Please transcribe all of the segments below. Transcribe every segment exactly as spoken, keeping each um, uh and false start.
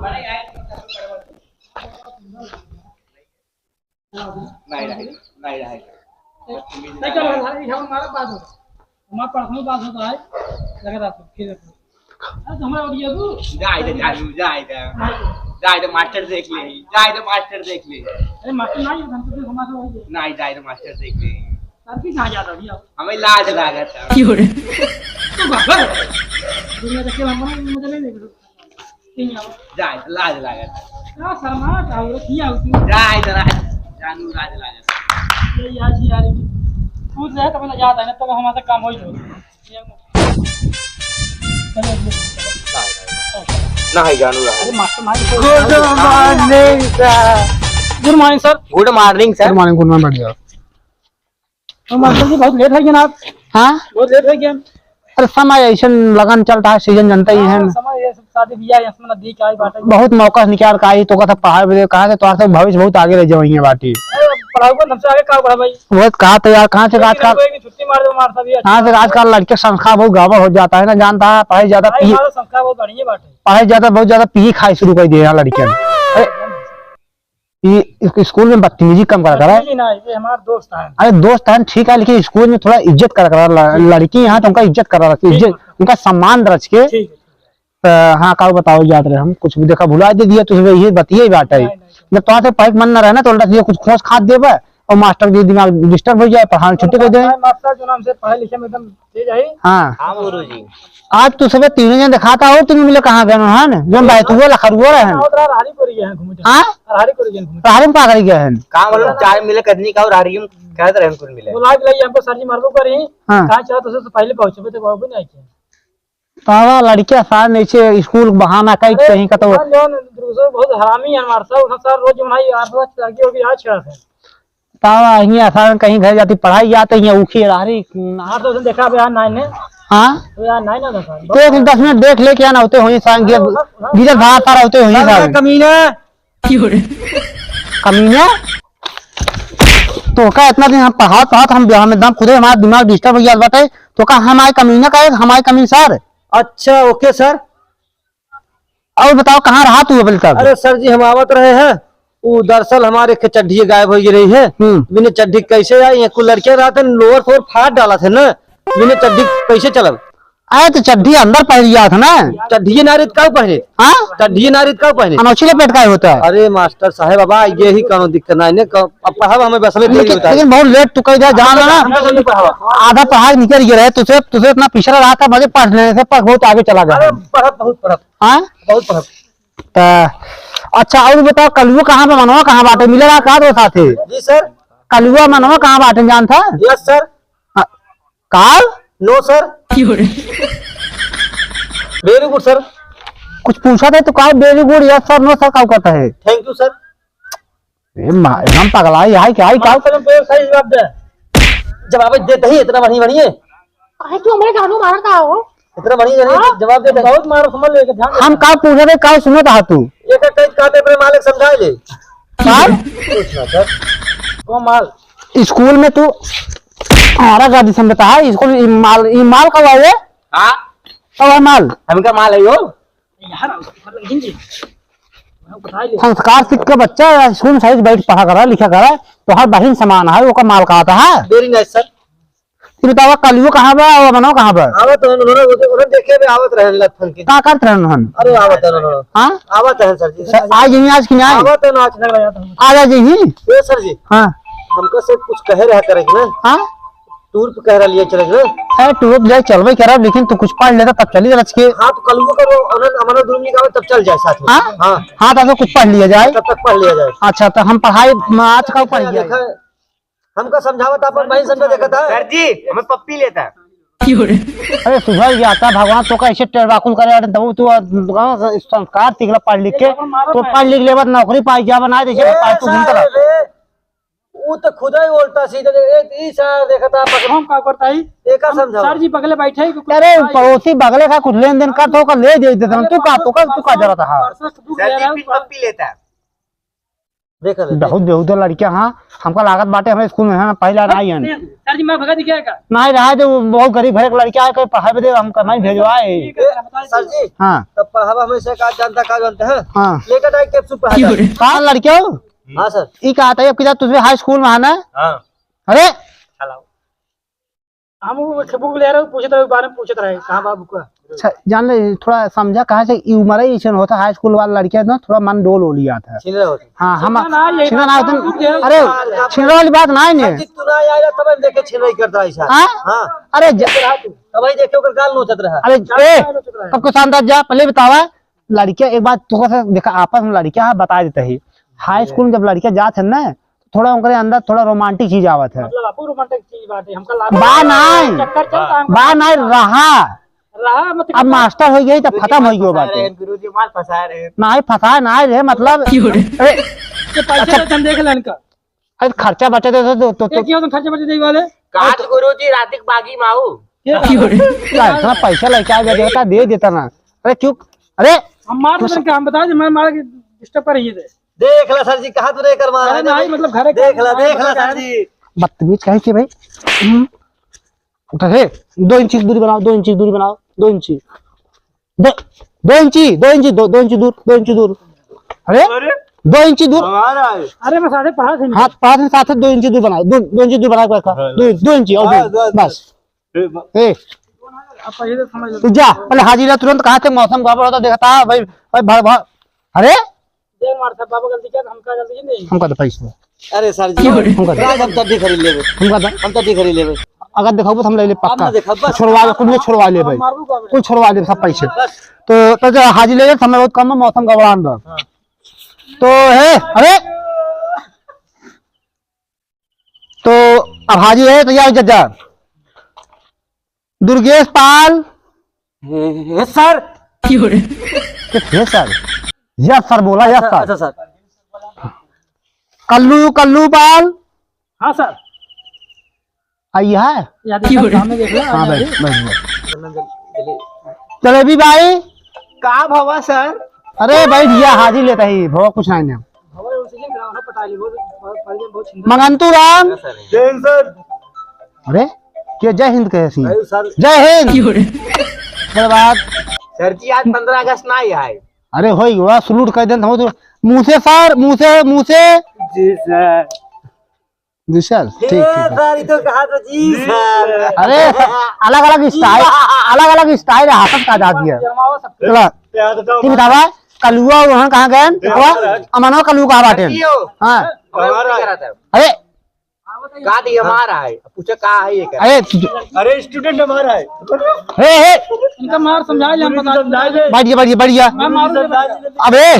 नहीं रहे, नहीं रहे। नहीं, चलो, हमारा, हमारा बात होता। हमारा पर्सनल बात होता है, लगा रहा था, फिर देखो। अरे, तो हमारा audio को जाए दे, जानू, जाए दे। हाँ। जाए दे, मास्टर देख ले, जाए दे, मास्टर देख ले। अरे, मास्टर नहीं, हम तो फिर हमारा वही है। नहीं, जाए दे, मास्टर देख ले। सर, की कहाँ जाता भैया? हमें लाज लागत है। क्यों रे? तो बाबा, दुनिया देख के हम मजा नहीं देख सकते। जाए, लाज लागत। का शर्मा, का हो, किया हो तू? जाए, जरा जानू लाज लागत। ये यार, ये यार, खुद रहे तब ना जाता है ना, तब हमारा काम हो ही नहीं। चलो, चलो। ना है जानू रहा। अरे master mind. Good morning sir। Good morning sir। Good morning sir। Good morning, good morning, बढ़िया। तो मास्टर जी, बहुत लेट हो गया ना आप? हाँ? बहुत लेट हो गया। अरे, समय ऐसे लगन चलता है, सीजन जानता ही है। हाँ, समय ये सब शादी ब्याह, इसमें ना दी क्या ही बात है। बहुत मौका निकाल का आई, तो कहता पढ़ाई बदे, कहाँ से तोहार सब भविष्य बहुत आगे रह जाओ, ये बाटी। अरे, पढ़ाई को हमसे आगे का पढ़ा भाई? वो कहा तो यार, कहाँ से लेकिन आजकल, हमको एक दिन छुट्टी मार दो, मार साहब, ये अच्छा आज, आजकल लड़के संस्कार बहुत गड़बड़ हो जाता है ना, जानता है, पढ़ाई ज्यादा भाई, पी-, हमारा संस्कार बहुत बढ़िया बात है। पढ़ाई ज्यादा, बहुत ज्यादा पी खाई शुरू कर दिए यहाँ लड़के ने। अरे, ई, ई स्कूल में बदतमीजी कम करा करा। बदतमीजी ना, ये हमार दोस्त हैं। अरे दोस्त हैं, ठीक है, लेकिन स्कूल में थोड़ा इज्जत करा करा, ल-, ठीक। लड़की यहाँ तो उनका इज्जत करा रखी, ठीक इज्जत, है। उनका सम्मान रख के। ठीक है। तो हाँ, का बताओ, याद रहे, हम कुछ भी देखा भुला दे दिया, तो ये बतिये ही बात है। नहीं, नहीं। जब तोहार से पढ़े के मन ना रहे ना, तो उल्टा सीधे कुछ खोज खाद देबे और मास्टर के दिमाग डिस्टर्ब हो जाए, पढ़ाना छुट्टी कर दे। मास्टर जो नाम से पढ़े लिखे में एकदम तेज है। हाँ। हाँ, गुरु जी। आज तू सुबह तीनों जन दिखाता हो, तुम मिले कहाँ गए हन? जो बैतुआ लखरुआ रहे हन। और राहरी को रही है घूमे। हाँ? राहरी को रही है घूमे। राहरी में का करी गए हन? काम वालों चाय मिले कदनी का और राहरी में कहत रहे हन कुल मिले। बुला के लाई हमको सर जी मरबो करी। हाँ। कहाँ चला तो उससे पहले पहुँचे, तो वो भी नहीं किया। तावा लड़किया सार नीचे स्कूल बहाना कई अरे, कहीं का तो। हाँ, जौन दुर्गेश्वर बहुत हरामी है हमारे साथ, उन्हें सर रोज बनाई आठ दस लड़की होगी आज छेड़ा से। तावा हियाँ सारन कहीं घर जाती पढ़ाई जाते हियाँ उखी राहरी। आठ दस दिन देखा बे यार नाइन ने। हाँ? तो यार नाइन ना था। तो एक दस मिनट देख ले क्या ना होते होई सारन गिरत, हाँ, हाँ, गिरत हाँ। भाग सारा होते होई सारन। कमीना। कमीना? तो का इतना दिन हम पढ़ात पढ़ात हम, हम एकदम खुदे हमारा दिमाग डिस्टर्ब हो गया बाटे। तो का हम आए कमीना का, हम आए कमीन सर। अच्छा, ओके सर। और बताओ, कहाँ रहा तू अबल तक? अरे सर जी, हम आवत रहे हैं, वो दरअसल हमारे एक चड्ढी गायब हो गई रही है। हम्म। बिना चड्ढी कैसे आई? ये कुल लड़के रहते हैं, लोअर फोर फाड़ डाला थे ना, बिना चड्ढी कैसे चलब? अरे तो चड्ढी अंदर पहन लिया था ना। चड्ढी ना रही तो का पहने? हाँ? चड्ढी ना रही तो का पहने? अनोछी लपेट का होता है? अरे मास्टर साहब, अब यही कौनो दिक्कत ना है, ने कौ-, अब पढ़ावा हमें बस में देरी लेकिन, होता है। लेकिन बहुत लेट तू कह दिया, जान रहा ना। हमको जल्दी पढ़ावा। आधा पढ़ाई निकल गया है, तुझे, तुझे इतना पिछड़ा रहा था, मजे पढ़ने से पढ़ बहुत आगे चला गया। अरे पढ़त, बहुत पढ़त। हाँ? बहुत पढ़त। त अच्छा, और बताओ, कलुआ कहाँ पे, मनवा कहाँ बाटे? मिले रहा का तो साथे? जी सर। कलुआ मनवा कहाँ बाटे, जान था? Yes sir. हाँ, का? No sir. Very good sir. कुछ पूछा था तो का very good, yes sir, no sir, का कहता है? Thank you sir. ए, मा-, एकदम पगला है, यहाँ क्या है, क्या? मास्टर, हम तो सही जवाब दे। जवाब देते ही इतना बढ़िया, बढ़िया। काहे तू हमरे जानू मारता हो? इतना बढ़िया, बढ़िया हाँ? जवाब देते। बहुत मारो, समझ ले, ध्यान दे। हम का पूछ रहे, का सुनत हा तू? एक एक कई का अपने मालिक समझा ले। का? पूछना सर। वो माल। स्कूल में तू हमारा गाड़ी समझता है, स्कूल ई माल, ई माल का हुआ ये? हाँ? का हुआ माल? हमका माल है यो। यार, मतलब हिंदी। संस्कार सीख के बच्चा स्कूल में सही से बैठ पढ़ा करा, लिखा करा, तो हर बहिन समान है, ओकर माल का आता है। Very nice sir. फिर बतावा, कलुओ कहाँ बा और मनो कहाँ बा? आवत रहन उन्होंने, उन्होंने देखे भी आवत रहन लत फन के। का करत रहन उन्होंने? अरे आवत रहन उन्होंने। हाँ? आवत रहन सर जी। सर, आ जाइए आज कि नहीं? आवत रहन आज। आ जा जाइए। ए सर जी। हाँ। हमका से कुछ कहे रहा करे कि ना? हाँ? टूर पे कह रहा लिए चले ना? अरे टूर पे जाए चलबे करब, लेकिन तू कुछ पढ़ लेता तब चली रच के। हाँ, तो कलुओ का वो उन्होंने हमारा दूर निकाले तब चल जाए साथ में। हाँ? हाँ। हाँ, तो कुछ पढ़ लिया जाए। तब तक पढ़ लिया जाए। अच्छा, तो हम पढ़ाई में आज का पढ़ लिया देखा, जाए। हमका समझावत अपन भाई समझा देखा था। सर जी, हमें पप्पी लेता। अरे सुधर गया था भगवान, तो कैसे टेढ़बाकुल करे, अरे दबू तू, तू संस्कार सीख ला पढ़ लिख के, तो पढ़ लिख लेबा, नौकरी पाई जाबा, ना जैसे ए, पालतू घूमता रहा। सारे रे, ऊ तो खुदा ही उल्टा सीधा दे-, ए, ई सार देखा था, पकड़। हम का करता ही? एका हम समझावा। सर जी बगले बैठे ही, अरे, पड़ोसी बगले का कुछ लेन देन कर, तो ओकर ले दे देता, अरे, तू का, तो का, तू का जरूरत है? परसों से दुख सर ले जी, रहा है, फिर पप्पी लेता है। देख ले, बहुत देख। बेहुदा लड़कियां, हाँ, हमका लागत बाटे हमरे स्कूल में, हाँ, पहला ना आई हन। सर जी, मैं भगत क्या का? नहीं रहा, जो बहुत गरीब घर के लड़कियां है, कोई पढ़ाई बदे हमका नहीं भेजवाए। ठीक है सर, बताइए। सर जी, हाँ। तब पढ़ावा हमेशा का जानता, का जानते हैं? हाँ। लेटर टाइप कैप्सूल पढ़ा जाता है। का लड़कियों? हाँ सर। ई का आता है, अब किधर तुझे हाई स्कूल में आना है? हाँ। अरे, हेलो। हम वो बुक ले रहे हो, पूछत रहे, बारे में पूछत रहे, कहाँ बा बुक? अच्छा, जान ले, थोड़ा समझा कहाँ से, ई उम्र ही ऐसन होता, हाई स्कूल वाला लड़कियां ना, थोड़ा मन डोल हो लिया था। छिन रहे होते। हाँ, हम छिन रहा ना, यही छिन रहा बात होता। हम लोग अरे, छिन रहा वाली बात ना है ने। सर जी, तू ना आया, तब हम देखे छिन रही करता ऐसा। हाँ? हाँ। अरे, ज- तब भाई देखे ओकर गाल नोचत रहा। अरे, ए, कब को शांत जा, पहले बतावा, लड़कियां एक बात तो से देखा, आपस में लड़कियां, हाँ, बता देते ही, हाई स्कूल में जब लड़कियां जात है ना, थोड़ा उनके अंदर थोड़ा रोमांटिक चीज आवत है। मतलब आपको रोमांटिक चीज बात है, हमका लागत बा है, नाय। चक्कर चलता है, हमका बा नाय रहा। रहा, मतलब अब मास्टर हो गई तो खत्म हो गई बात है। गुरुजी माल फंसा रहे हैं। नाय फंसा नाय रे, मतलब क्यों रे? ए, तो पैसे अच्छा। तो हम देख लें इनका। अरे खर्चा बचे दे तो, तो, तो, एक ही होता खर्चा बचे दे वाले। काट गुरुजी रातिक बागी माऊ। ये क्यों रे? का इतना पैसा लेके आ गया, देता, दे देता ना। अरे क्यों? अरे हम मार देते क्या? हम बता दे, मैं मार के डिस्टर्ब कर रही है। देख ला सर जी, कहाँ तू रे कर मारा अरे है नहीं, भाई? मतलब घर देख ला, देख ला सर जी। बदतमीज कहे कि भाई, हम्म, उठा रे, दो इंची की दूरी बनाओ, दो इंची की दूरी बनाओ, दो इंची। दो, दो इंची, दो इंची, दो, दो इंची दूर, दो इंची दूर। अरे, अरे, दो इंची दूर। हमारा है। अरे, मैं साथे पढ़ा थे। हाँ, पढ़ा थे, साथे दो इंची दूर बनाओ, दो, दो इंची दूर बना के रखा। हाँ, दो, दो इंची और बस, दूर, बस, बस। बस। ए, ए। अब पहले तो समझ लो। तू जा, पहले हाजिर है तुरंत, कहाँ से मौसम गड़बड़ होता देखता है, भाई, भाई, भड़, भड़। अरे? देख मार साहब, बाबा गलती किया, हमका गलती नहीं। हमका तो पैसा। अरे सर जी, क्यों रे? हमका तो। आज हम तड्डी खरीद लेबे। हमका तो। हम तड्डी खरीद लेबे। अगर देखाबो तो हम ले ले आप पक्का। ना देखाओ, बस। छोड़वा ले, कुल में छोड़वा ले भाई। मारबो का कुल छोड़वा ले सब पैसे। बस। तो, तो जो हाजिर ले, समय बहुत कम है, मौसम गड़बड़ान बा। हाँ। तो है, अरे? तो अब हाजिर है, तैयार हो जा। दुर्गेश पाल। हे, हे, सर। हे सर। यस सर बोला, यस अच्छा, सर। अच्छा सर। कल्लू, कल्लू पाल। हाँ सर। आई है? या देख, सामने देख लो, हाँ, आ बैठ, जाइए। बैठ, बैठ। जलेबी भाई। का भवा सर? अरे भाई, भैया हाजिर लेता ही, भवा कुछ नहीं है। मंगंतू राम। जय हिंद सर। अरे, के जय हिंद कहे सी? अरे सर। जय हिंद। क्यों रे? धन्यवाद। सर जी, आज पन्द्रह अगस्त ना ही है। अरे, होई गवा, सलूट कर देन, हम तो मुँह से सर, मुँह से, मुँह से। जी सर। जी सर, ठीक, हे ठीक है। सर, ये तो कहा तो जी सर। अरे, अलग-अलग स्टाइल, अलग-अलग स्टाइल है, हाथत का जात दिया। चला, तू बतावा, कलुआ वहाँ कहाँ गए? देखवा, अमनवा कलुआ कहाँ बाटे? हाँ। अरे, का दी हमारा है? पूछो का है ये? अरे, अरे, स्टूडेंट हमारा है। हे, हे। इनका मार समझा ले, हम बता समझा दे। बढ़िया, बढ़िया, बढ़िया। मैं मारूंगा। अबे,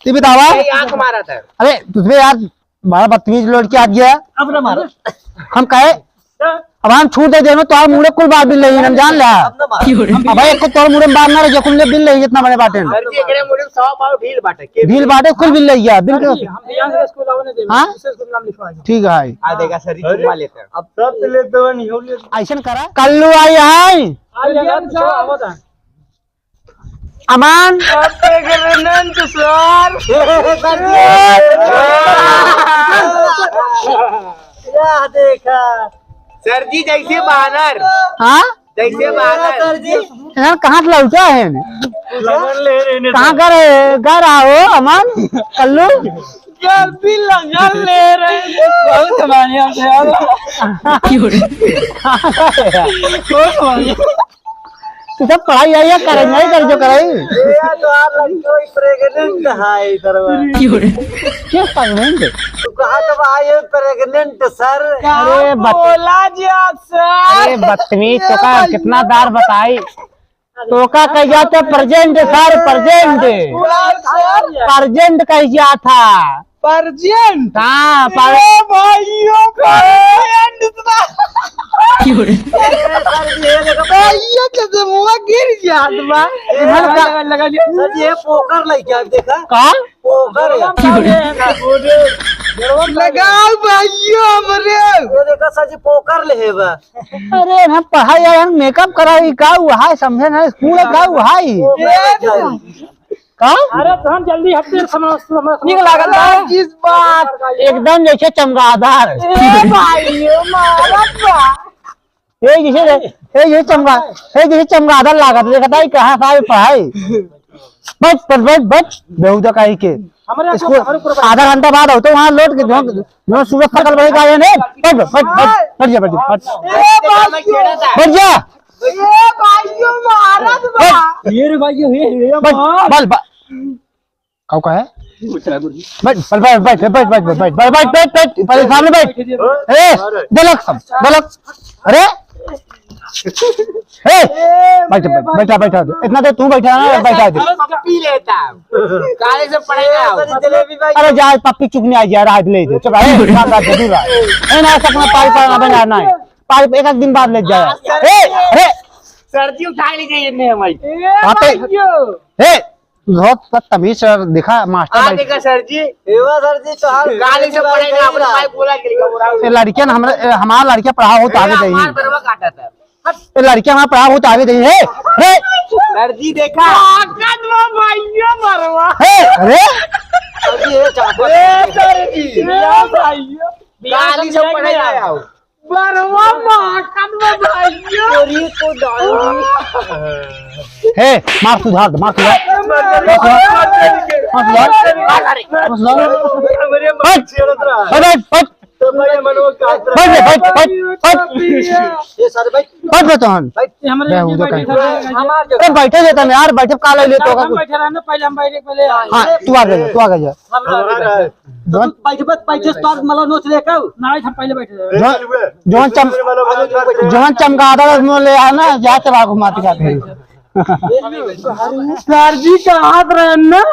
तू बतावा। ये आँख मारा था। अरे, तुझे यार बड़ा बदतमीज लड़के आ गया। अब ना मारो। हम कहे, अब हम छूट दे देनो, तोहार मुड़े कुल बार बिल नहीं, हम जान ला। अब ना मारो। अब भाई, एक तो तोर मुड़े में बार ना रह गया, कुल बिल नहीं, जितना बड़े बाटे। सर जी, एकरे मुड़े में सौ पाव ढील बाटे। के ढील बाटे, कुल बिल नहीं गया, बिल सर के जी, हम ध्यान से स्कूल आवे ना देवे, हाँ? दूसरे स्कूल नाम लिखवा दे। ठीक है। आ देगा सर जी, अरे, चुम्मा लेते हैं। अब सब तो लेते हो, नहीं हो लेते। ऐसन करा, कल्लू आई है। आ जाएगा, तो सब आवत है। अमन। Pregnant sir. या देखा। सर जी, जैसे बानर। हाँ? जैसे बानर। सर जी। यार, कहाँ से लौटा है? लगन ले रहे ने कहाँ सर। का रहे? घर आओ, अमन, कल्लू। गर्दी लगन ले रहे ने। बहुत बढ़िया से यार। क्यों रे? बहुत बढ़िया। तू सब पढ़ाई आई है, करे नहीं, कर जो कराई। ये तो आप लड़की प्रेग्नेंट है इधर। क्यों रे? क्या प्रेग्नेंट? तू कहा तो भाई प्रेग्नेंट सर। अरे बत- बोला जी आप सर। अरे बदतमीज, तो का कितना दार बताई? तो का कह जाते present sir, present. Sir. Present कह जाता। परजेंट। हाँ, पर- ए भाइयों, परजेंट बा। क्यों रे? भैया के तो मुंह गिर जात बा। इधर का- लगा, लगा दिया। सर जी, ये पोकर लेके आ, देखा? का? पोकर है। क्यों रे? लगाओ भाइयों हमरे। ये देखा सर जी, पोकर ले है बा। अरे, हम पढ़ाई यार, हम मेकअप कराई का हुआ है, समझे ना? स्कूल का हुआ है। पोकर लेके आ। का? अरे, तहन जल्दी हट, तेरे समझ, समझ, नीक लागल बा। जिस बात। एकदम जैसे चमगादड़। ए भाई, ये मारत बा। ए, जैसे, ए, जैसे चमगा-, ए, जैसे चमगादड़ लागत, देखत है, कहाँ से आए पढ़ाई? बैठ, पर बैठ, बैठ, बेहुदा काहे के? हमरे ऊपर, इसको हमरे ऊपर बैठ। आधा घंटा बाद हो, तो वहाँ लौट के जो, जो सूरज सकल भाई का आए ने, बैठ, बैठ, बैठ, बैठ जा, बैठ जा, बैठ। ए भाई, बैठ जा। ए भाई, ये मारत बा। बैठ। ये रे भाई, ये, ये बैठ, मार। बल, बल। काऊ का है? बैठ, बैठ, बैठ, पहले सामने बैठ। ए, गलत सब, गलत। अरे, ए, बैठ, बैठ, बैठा, बैठा दे। इतना देर तू बैठा ना, बैठा दे। पप्पी लेता हूँ। काले से पड़ेगा। अरे जा, पप्पी चुप नहीं आ गया, रात ले दे। चुप रह, ए, बात, बात, दूर रह। ए, ना, सपना पाई, पाई, ना, बना, ना। पाई, एक, एक दिन बाद ले जाए। ए, अरे। सर्दी उठा ली जाइए, नहीं हमारी। ए, हाँ, तो भाइयों। ए, बहुत तमीज से दिखा मास्टर आ भाई। देखा सर जी। एवा सर जी, तो हाल गाली से पड़ेगा, अपने भाई बोला कि लिखा बुरा। ये लड़कियां ना, हमरा, ए, हमारा लड़कियां पढ़ा हो तो आगे ए, जाइए। हमार बरवा काटा था। ये लड़कियां हमारा पढ़ा हो तो आगे जाइए। हे, हे। सर जी देखा। ताकत में भाइयों मरवा। हे, अरे। सर जी, ये चापा। ए, सर जी। ए, भाइयों। गाली से पड़ेगा आओ। बरवा माकन में भाइयों। तोरी तो दारू। हे, मार सुधार दे, मार सुधार। मार सुधार। मार सुधार। मार सुधार। हट। हट, हट, हट। हट रे, हट, हट, हट। ये सारे भाई। हट बे तोहन। भाई, ये हमारे बे, लिए उधर बैठे कहीं। थे। अरे, बैठे देता ना यार, बैठे का ले लेते हो हम कुछ? बैठे रहना, पहले हम बैठे, पहले। हाँ, तू आगे जा, तू आगे जा। हमारा है। तो तू बैठ, बैठ, बैठ, start मतलब नोच ले का? ना, हम पहले बैठे रहे। जो, जौन चम-, जौन चमगादड़ में ले आना, जाते रहा घुमाते जाते हैं। सर जी कहाँ रहे ना?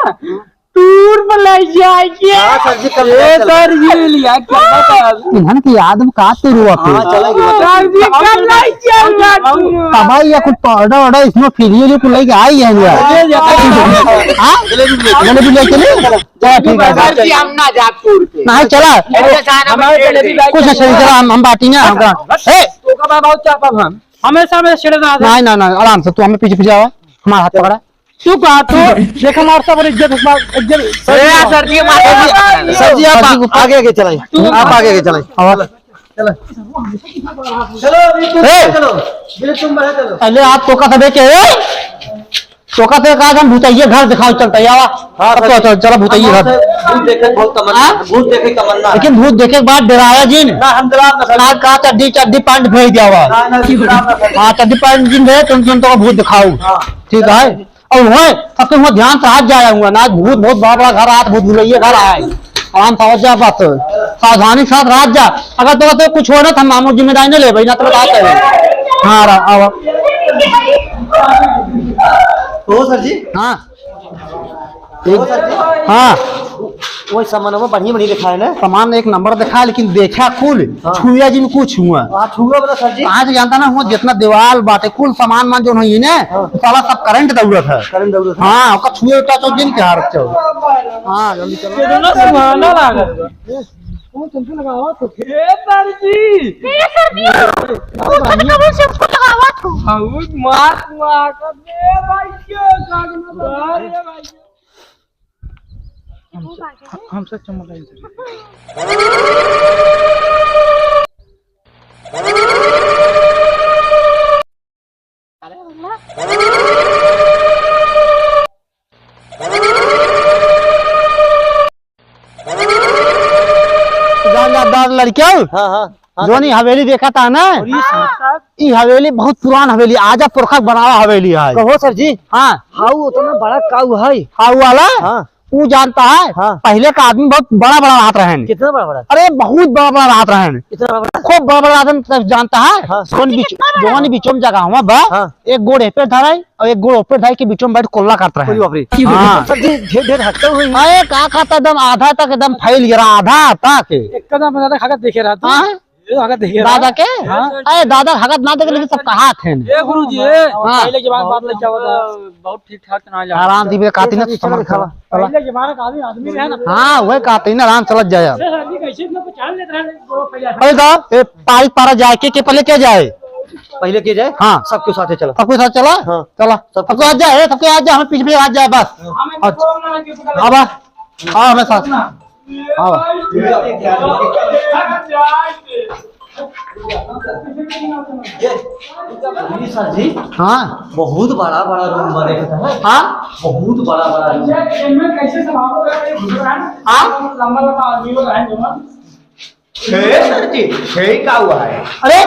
टूर पर ले जाए के। हाँ, सर जी, कल ए, चल। सर जी, लिया क्या बता? इन्हन की याद में का टूर हुआ हाँ, फिर? चला गया। सर जी, कल ले चला टूर। तबाही या कुछ powder order इसमें फिर ये जो कुल लेके आई है यार। हाँ? जलेबी ले चले? चला, ठीक है। सर जी, हम ना जाब टूर पे। नहीं, चला। ऐसे जाना हमारे पड़ेगा। जलेबी बैग कुछ नहीं, चला, हम, हम बाटी ना, हम का। ए! तो का बाबा, चापा हम। हमेशा में छेड़े ना। नहीं, नहीं, नहीं, आराम से, तू हमें पीछे, पीछे आवा, हमारा हाथ पकड़ा। तू का, तू देखा, हमार सब इज्जत, इज्जत। ए, सर जी, मार। सर जी, आप आगे, आगे चलाइए। आप आगे, आगे चलाइए। आवा। चलो, अभी तुम ए! चलो। अभी तुम बाहर चलो। अरे, आप तो का सबे के, ए? तोका तो एक आज हम भूतैया घर दिखाओ चलता है, आवा। हाँ, अब तो सर। चल, चलो भूतैया घर। भूत देखे बहुत तमन्ना है, हाँ? भूत देखे तमन्ना है। लेकिन भूत देखे के बाद डराया जिन। ना, हम डराब ना, सर। आज का चड्डी, चड्डी पैंट भेज दिया हुआ। ना, ना, डराब ना, सर। हाँ, चड्डी पैंट जिन भेज, तुम, तुम तो भूत दिखाओ। हाँ। ठीक है? और वह सबके हुआ ध्यान से हाथ जाया हुआ ना, भूत बहुत बड़ा बड़ा घर आत, भूत भुलैया घर आए। आराम से आवत जा, बस सावधानी के साथ रात जा। अगर तो, तो कुछ हो ना, तो हम मामू जिम्मेदारी नहीं लेबै, ना तो बताते हैं। हाँ, रा-, आवा। ओ सर जी। हाँ। ओ सर जी। हाँ। वही सामान में बढ़िया, बढ़िया दिखाए ना। सामान एक नंबर दिखाए, लेकिन देखा कुल, हाँ। छुआ जिन कुछ हुआ। हाँ, छुआ वाला सर जी। आज जानता ना हुआ, जितना दीवाल बाटे, कुल सामान मान जो है ना, हाँ। साला सब करंट दौड़त है। करंट दौड़त है। हाँ, ओकर छुए touch जिन के हारत चल। हाँ, जल्दी चलो। कितना सुहाना लागत बा। कौन shampoo लगावत हो? ए सर जी। ए सर जी। कौन shampoo लगावत हो? बहुत मार मार कर दे भाई, क्यों जागना था? अरे भाई। हमसे, हमसे चमकाई। जानदार लड़कियों, हाँ, हाँ, हाँ। जोनी हवेली देखा था ना? और ये हाँ। ई हवेली बहुत पुरान हवेली, आजा पुरखा बनावा हवेली है। कहो सर जी। हाँ। हाउ उतना बड़ा काऊ है। हाउ वाला? हाँ। ऊ जानता है, हाँ। पहले का आदमी बहुत बड़ा बड़ा रहत रहन। कितना बड़ा बड़ा? अरे बहुत बड़ा बड़ा रहत रहन। कितना बड़ा बड़ा? खूब बड़ा बड़ा रहत रहन, तब जानता है? हाँ। जौन बीच, जौन बीचों में जगह हुआ बा, हाँ। एक गोड़ ए पे धराई और एक गोड़ ओ पे धराई के बीचों में बैठ कोल्ला करत रहन। अरे बाप रे। हाँ। सर जी, ढेर ढेर हकल हुई। अरे का कहता, एकदम आधा तक एकदम फैल गया, आधा तक। एक कदम ज्यादा खाकर देखे रहा था। हाँ। ये तो हगत देखे दादा रहा। के? हाँ। अरे दादा हगत ना देखे, लेकिन सब कहा थे। ए गुरुजी, ए। हाँ। पहले जमाने बात लेके आवत है। बहुत ठीक ठाक ना जा। आराम से, काती ना, चलो, सामान चलो, खावा। चलो। पहले जमाने का आदमी, आदमी रहे ना। हाँ, वही काती ना, आराम चलत जाए। अरे सर जी, कैसे इतना पहचान लेते हैं, वो पहले अरे दा, ए, पाई पारा जाए के, के पहले के जाए? पहिले के जाए। हाँ। सबके साथे चला। सबके साथ चला? हाँ। चला। सबके सबके साथ जाए, सबके साथ जाए, हमें पीछे पीछे साथ जाए बस। हाँ। हाँ, बस। हाँ, हमें साथ। हाँ, बस। ये, ये सर जी। हाँ। बहुत बड़ा, बड़ा रूम बने है। हाँ। बहुत बड़ा, बड़ा रूम। हाँ। लंबा, लंबा आदमी लोग हैं, जवान। ए, सर जी, छेई का हुआ है? अरे,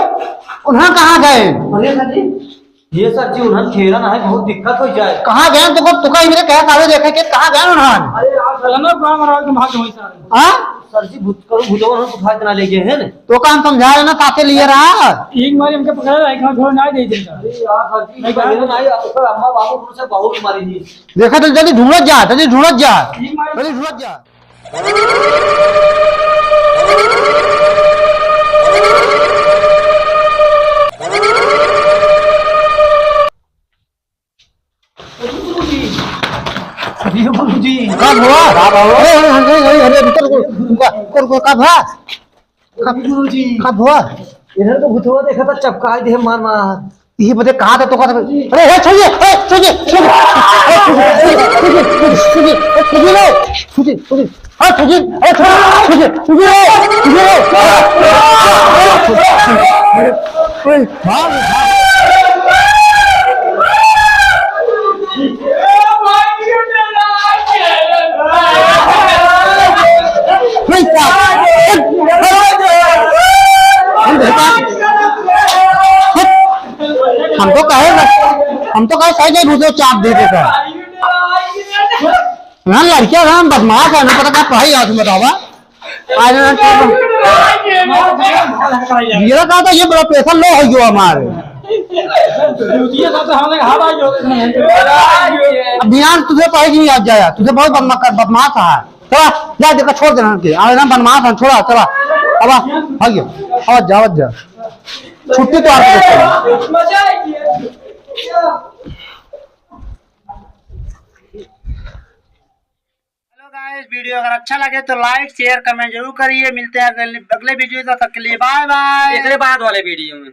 उन्हा कहाँ गए? अरे सर जी, ये सर जी, उन्हा खेला ना है, बहुत दिक्कत हो जाए। कहाँ गए? तो को, तो का मेरे कहे काले देखे के कहाँ गए उन्हा? अरे यार, सर, ना, गाँव में रह के भाग गए सारे। हाँ? सर जी, भूत करो, भूतवा उन्हा उठा के ना ले गए हैं ना। तो का हम समझा रहे ना, ताते लिए रहा। एक बार हमके पकड़ा रहा, एक हाथ धोए ना दे देता। अरे यार, सर जी, नहीं, पहले ना, ये ऊपर अम्मा बाबू से बहुत मारी थी। देखा तो जल्दी ढूंढत जा, जल्दी ढूंढत जा, एक बार जल्दी ढूंढत जा। अरे गुरुजी। का हुआ? का हुआ? अरे, अरे, अरे, अरे, अरे, रुको, रुको, रुको, रुको, रुको, का हुआ? अरे गुरुजी। का हुआ? इधर तो भूतवा देखा था, चपका दे मार मार। ये बदे कहा था तो कहा था, अरे, हे, छोड़िए, हे, छोड़िए, छोड़िए, हे, छोड़िए, छोड़िए, छोड़िए, छोड़िए, छोड़िए, छोड़िए, छोड़िए, छोड़िए, छोड़िए, छोड़िए, छोड़िए, छोड़िए, छोड़िए, छोड़िए, छोड़िए, छोड़िए, भाग, भाग। हम तो कहे ना, हम तो कहे सही नहीं, दूसरे चाप दे देता। ना लड़कियां ना बदमाश है, ना पता क्या पढ़ाई आज बतावा। आज ना ये कहा था, ये बड़ा प्रेशर लो हो गया हमारे। अब ध्यान तुझे पढ़ाई नहीं याद जाया, तुझे बहुत बदमा-, बदमाश है। चला, जा, देखा, छोड़ देना हमके। आवे ना बनमास हम, छोड़ा, चला। अब आ, भाग गया। आवाज जा, आवाज जा। छुट्टी तो आपको देते हैं। Hello guys, video अगर अच्छा लगे तो like, share, comment जरूर करिए। मिलते हैं अगले, अगले video, तब तक के लिए bye bye। एकरे बाद वाले video में।